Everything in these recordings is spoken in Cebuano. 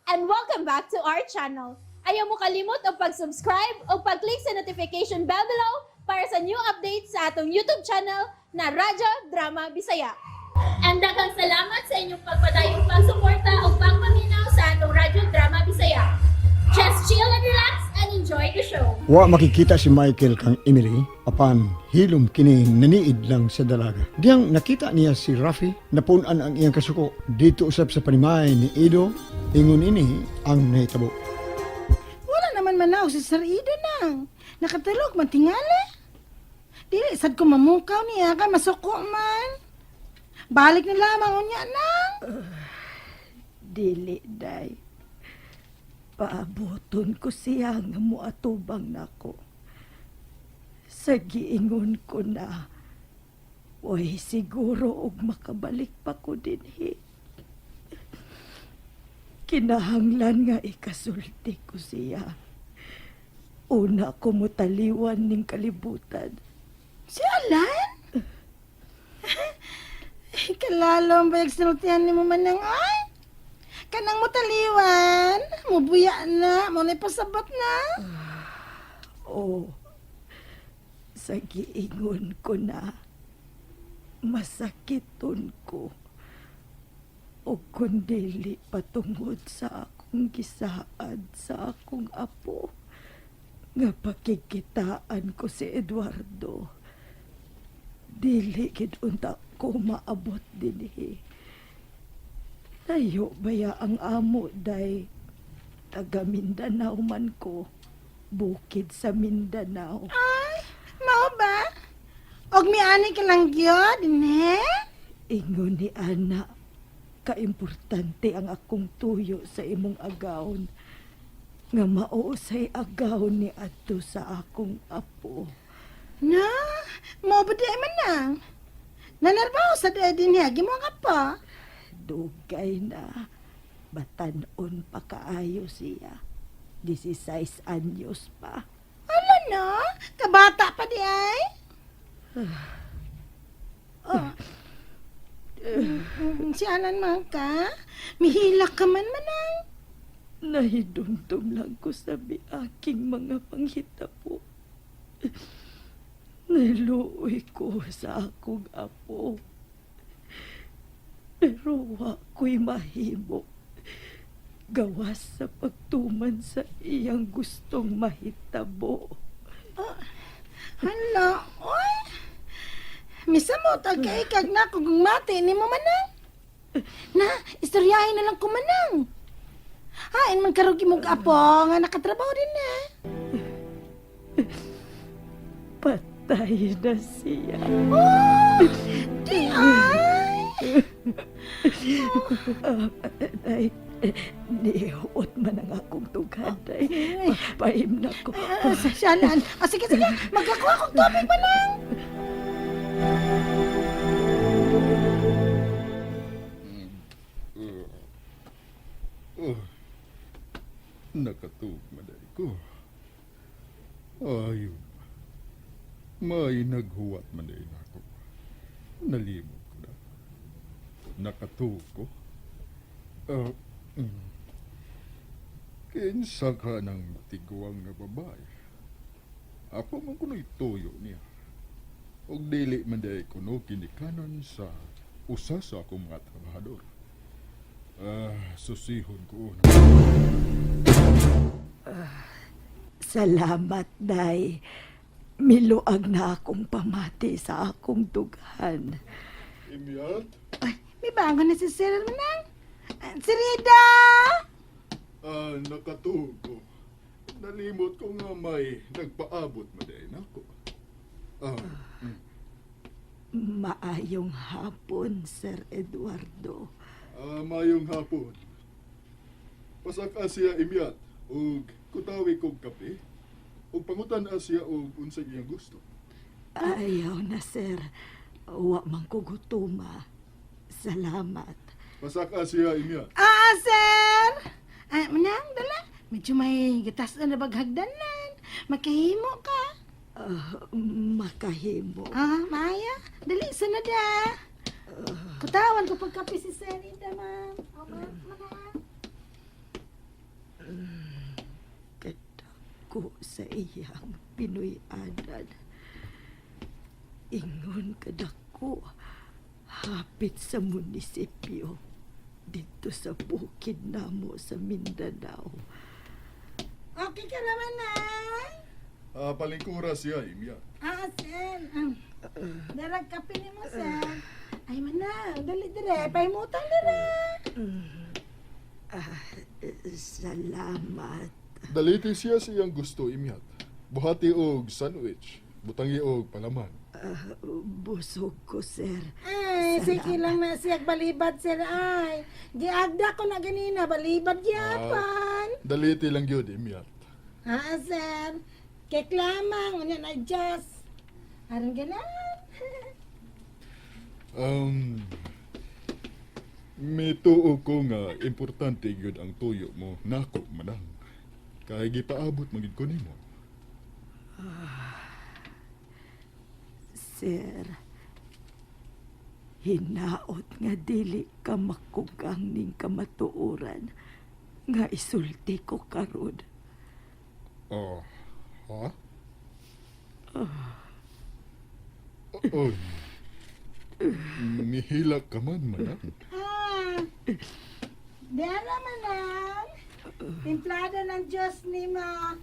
And welcome back to our channel. Ayaw mo kalimot og pag-subscribe o pag-click sa notification bell below para sa new updates sa atong YouTube channel na Radyo Drama Bisaya. And daghang salamat sa inyong pagpadayong pagsuporta o pagpaminaw sa atong Radyo Drama Bisaya. Just chill and relax and enjoy the show. Wa makikita si Michael kang Emily apan hilom kini naniid lang sa dalaga. Diyang nakita niya si Rafi, napunan ang iyang kasuko. Dito usab sa panimay ni Ido, ingon ini ang nahitabo. Wala naman manaog si Sir Ido nang. Nakatulog man tingali. Dili sad ko mamukaw niya kay masuko man. Balik na lamang unya nang. Dili, day. Paaboton ko siya nga muatubang nako. Sa giingon ko na, way siguro og makabalik pa ko dinhi. Kinahanglan nga ikasulti ko siya. Una ko mutaliwan ning kalibutan. Si Alan? Kalalom ba yung sinultihan ni mo manang ay? Kanang mutaliwan, mubuya na, mo na pasabot na. Oh, sa giingon ko na, masakiton ko. O kundili patungod sa akong gisaad sa akong apo, nga pakikitaan ko si Eduardo. Dili gid unta ko maabot dinhi. Layo baya ang amo, day? Taga Mindanao man ko. Bukid sa Mindanao. Ay, mao ba? Og miani ka lang gyud, dinhe? Ingon ni Ana, kaimportante ang akong tuyo sa imong agawon. Nga mausay agawon ni adto sa akong apo. Na, mao ba di man nang? Nanarbaho sa di dinhe, gimo ka pa. Dugay na. Batanon pa kaayo siya. 16 anyos pa. Ala no, kabata pa di ay. Oh. Si Alan man ka, mihilak ka man manang. Nahidumdum lang ko sa biaking mga panghitabo. Naluoy ko sa akong apo. Pero wa ko'y mahimo. Gawas sa pagtuman sa iyang gustong mahitabo. Hala, oy. Misamot ang kaikag na kung mati ni mo manang. Na, istoryahin na lang ko manang. Hain man karugi mong apo nga nakatrabaho din na. Patay na siya. Oh, di ay. Ay, nihuot man ang akong tughan. Ay, paim na ko. Ah, siya. Ah, sige, sige. Magkakuha kong tubig manang. Oh, nakatug maday ko. Ayun. May naghuwat man day nako. Nalimot ko na. Nakatug ko. Kinsa ka ng tiguang nga babae? Ako man kuno'y tuyo niya. Og dili man day kuno ginikanan sa usa sa akong mga trabahador. Ah, susihon ko una. Salamat, Day. Miluag na akong pamati sa akong dughan. Imyat? Ay, may bago na si Sir manang. Ah, si Rida! Ah, nakatuog ko. Nalimot ko nga may nagpaabot man day nako. Ah, Maayong hapon, Sir Eduardo. Ah, mayong hapon. Pasaka siya, Imyat, ug kutawi kog kape. Ug pangutan siya og unsay iyang gusto. Ayaw na, sir. Wa man ko gutuma. Salamat. Pasaka siya, Imyat. Ah, sir! Ay, manang, dala. Medyo may gatas na nabaghagdanan. Makahimo ka. Ah, makahimo. Ah, Maya, dali, sunod ah. Kutawan ko pagkape si Sir Rida, ma'am. Oh, ma'am, ma'am. Nisuko sa iyang Pinoy-anan. Ingon kadako, hapit sa munisipyo dito sa bukid namo sa Mindanao. Okay ka naman na. Ah, palingkura siya, Imya. Ah, sir. Darag kape ni mo, sir. Ay, manang, dali dire. Pahimutan dire. Salamat. Daliti siya sa iyang gusto, Imyat. Buhati og sandwich, butangi og palaman. Busog ko, sir. Ay, sige lang na siya balibad, sir. Ay, giagda ko na ganina, balibad gyapon. Daliti lang gyud, Imyat. Ah, sir. Kek lamang, unya na adjust. Aron ganan. Um, Mituo ko nga importante gyud ang tuyo mo nako manang. Kay gipaabot man gyud ko nimo. Sir, hinaot nga dili ka makugang ning kamatuoran nga isulti ko karon. Oh, ha? Oh. Nihilak ka man, manang. Ah, dara manang. Timplado ng Diyos ni mo.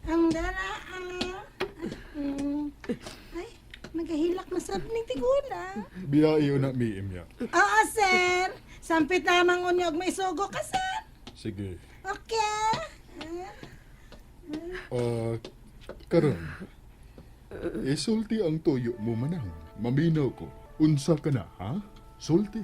Ang dara, ah. Ay, nagahilak na sab ni tigula. Biyayo na mi, Imya. Oo, sir. Sampit lamang unyog may sugo ka, sir. Sige. Okay. Ah, karon. Isulti ang tuyo mo, manang. Maminaw ko. Unsa ka na, ha? Sulti.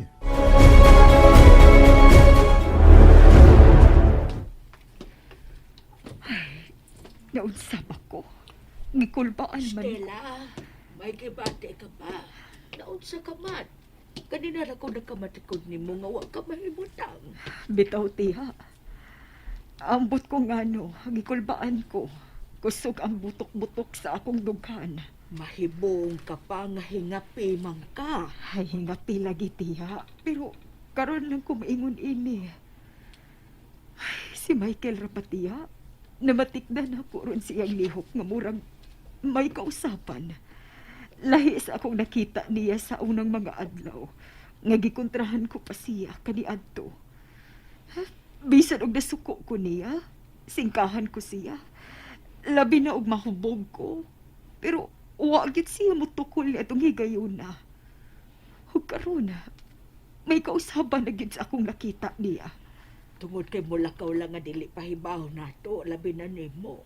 Naunsab ako. Gikulbaan man. Stella, may gibati ka ba? Naunsa ka man? Kanina ra ko nakamatikod nimo nga wa ka mahimutang. Bitaw tiha. Ambot ko ngano, gikulbaan ko. Kusog ang butok-butok sa akong dughan. Mahibong ka pa nga hingapi man ka. Ay, hingapi lagi tiha. Pero karon lang kumaingon ini. Ay, si Michael Rapatia, namatikdan ako ron siyang lihok nga murag may kausapan. Lahi sa akong nakita niya sa unang mga adlaw. Nga gikontrahan ko pa siya kaniadto. Bisan og nasuko ko niya, singkahan ko siya. Labi na og mahubog ko. Pero wa gyud siya motukol ni atong higayuna. Ug karon, may kausaban na gyud sa akong nakita niya. Tungod kay mulakaw lang nga dili pahibaw nato, labi na nimo.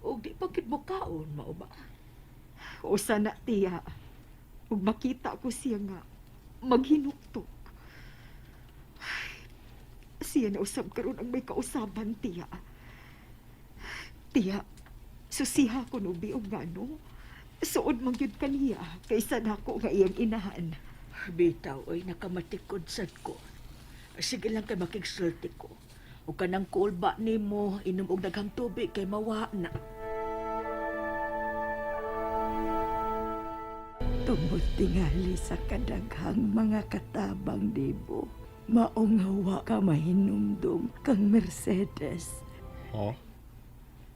Ug di pa gid mo kaon, mao ba? Usa na tiya. Ug makita ko siya nga maghinuktok. Ay, siya na usab karon ang may kausaban tiya. Tiya, susiha ko no bi og ngano. Suod man gyud kaniya kaysa nako nga iyang inahan. Bitaw oy nakamatikod sad ko. Sige lang kay makigsulti ko. Ug kanang kulba nimo, inom og daghang tubig kay mawa na. Tungod tingali sa kadaghang mga katabang dibo, maong hawa ka mahinumdum kang Mercedes. Ha?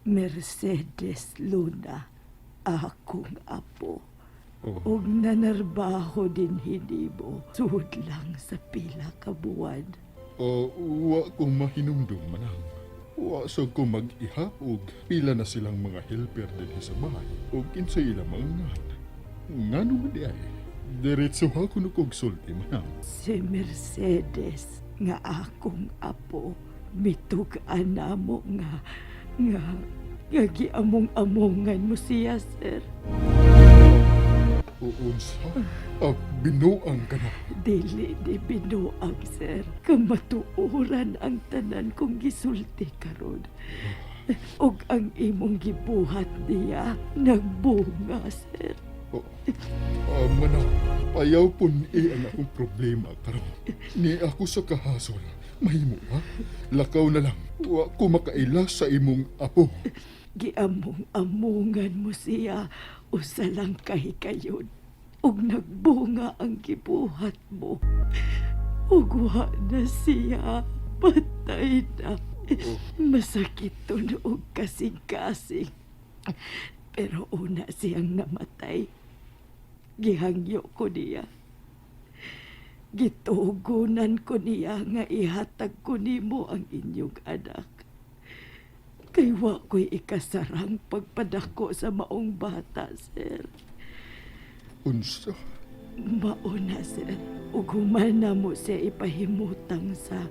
Mercedes Luna, akong apo. Oh. Ug nanarbaho din hinibo, sud lang sa pila ka buwan. Oh, wa ko mahinumdum manang. Wa sa ko mag-ihap og pila na silang mga helper dinhi sa bahay og kinsay ilang mga ngan. Ngano man di ay? Diretso ha kuno kog sulti manang. Si Mercedes nga akong apo, mitug-an namo nga nga nga giamong-amongan mo siya, sir. Uunsa? Ah, binuang ka na. Dili di binuang, sir. Kamatuoran ang tanan kong gisulti karon. Og ang imong gibuhat niya nagbunga, sir. Oh, ah, manang, ayaw po ni ang akong problema karon. Ni ako sa kahasol. Mahimo ha? Lakaw na lang. Wa ko makaila sa imong apo. Giamong-amongan mo siya usa lang kahikayon. Ug nagbunga ang gibuhat mo. Ug wa na siya. Patay na. Masakit og kasing-kasing. Pero una siyang namatay. Gihangyo ko niya. Gitugunan ko niya nga ihatag ko nimo ang inyong anak. Kay wa ko'y ikasarang pagpadako sa maong bata, sir. Unsa? Mauna, sir. Ug human na mo siya ipahimutang sa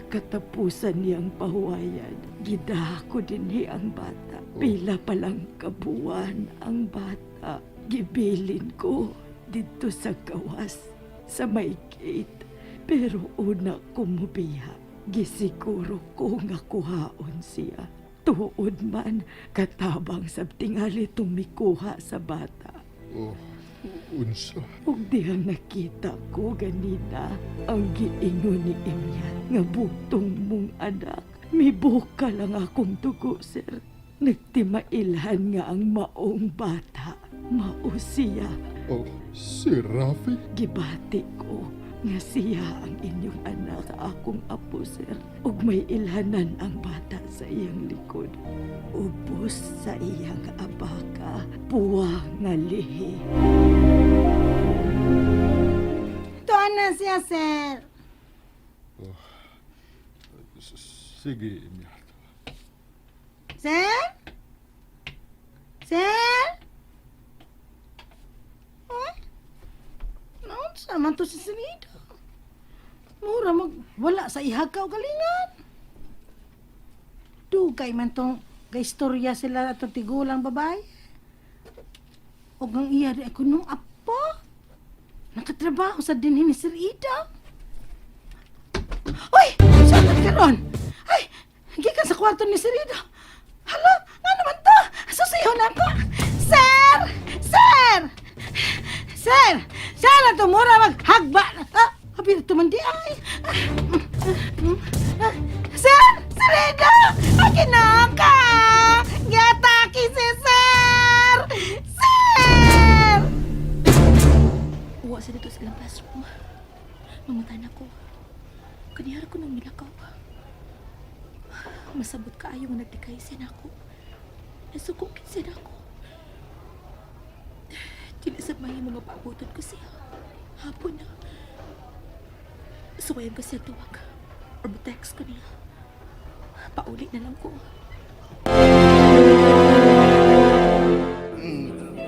katapusan niyang pahuwayan. Gidaha ko dinhi ang bata. Pila pa lang kabuwan ang bata. Gibilin ko didto sa gawas, sa may gate. Pero una ko mubiya, gisiguro ko nga kuhaon siya. Tuod man, katabang sa tingali tumikuha sa bata. Oh, unsa? Ug dihang nakita ko ganina ang giingon ni Imyan nga bugtong mong anak. Mibuka lang akong dugo, sir. Nagtimailhan nga ang maong bata. Mao siya. Oh, si Rafi? Gibati ko nga siya ang inyong anak sa akong apo, sir. Ug may ilhanan ang bata sa iyang likod. Ubos sa iyang abaka, puwa nga lihi. Tuan na siya, sir. Sige, Imyat. Sir? Sir? Huh? Naunsa man to si Sinida? Mura mag wala sa ihag ka o galingan. Dugay man tong gaistorya sila atong tigulang babae. Og ang iya di ako nung apo. Nakatrabaho sa dinhi ni Sir Ida. Uy! Saan ka karon? Ay! Gikan sa kwarto ni Sir Ida. Hala! Nga naman to? Susiho na ko! Sir! Sir! Sir! Sana to mura maghagba! Ah! Abi na man di ay! Ah, mm, ah. Sir! Sir Ida! Akin na ka! Giatake si Sir! Sir! Uwa sa dito sa ilang classroom. Mangutan ako. Kanihara ko nang milakaw. Masabot kaayo nga nagdikay siya nako. Nasuko kit siya nako. Dili sa may mga paabuton ko siya. Hapon na. Suwayan ko siya tuwag. Or text ko niya. Pauli na lang ko.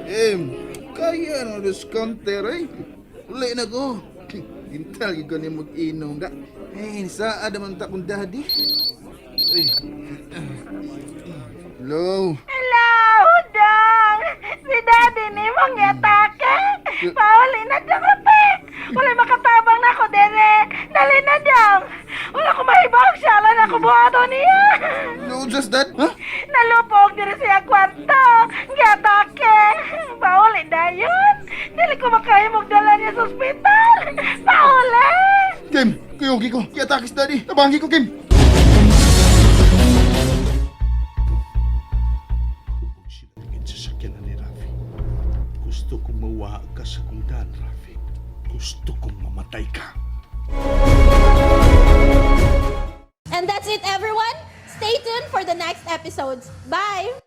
Em, kaya no discounter eh. Uli na ko. Intal gyud ko ni mag-inom da. Eh, saa naman ta kong daddy. Ay. Hello. Hello, Dong! Si Daddy ni mong yatake! Pauli na dong, ape! Wala makatabang na ako, dere! Dali na, Dong! Wala ko mahibang siya, wala na ko buhato niya! No, just that, ha? Nalupog diri siya kwarto! Yatake! Pauli na yun! Dili ko makaya magdala niya sa ospital! Pauli! Kim, kuyugi ko. Kiatakis daddy. Tabangi ko, Kim. Silagin sa sakyanan ni Rafi. Gusto kong mawa ka sa kong daan, Rafi. Gusto kong mamatay ka. And that's it, everyone. Stay tuned for the next episodes. Bye!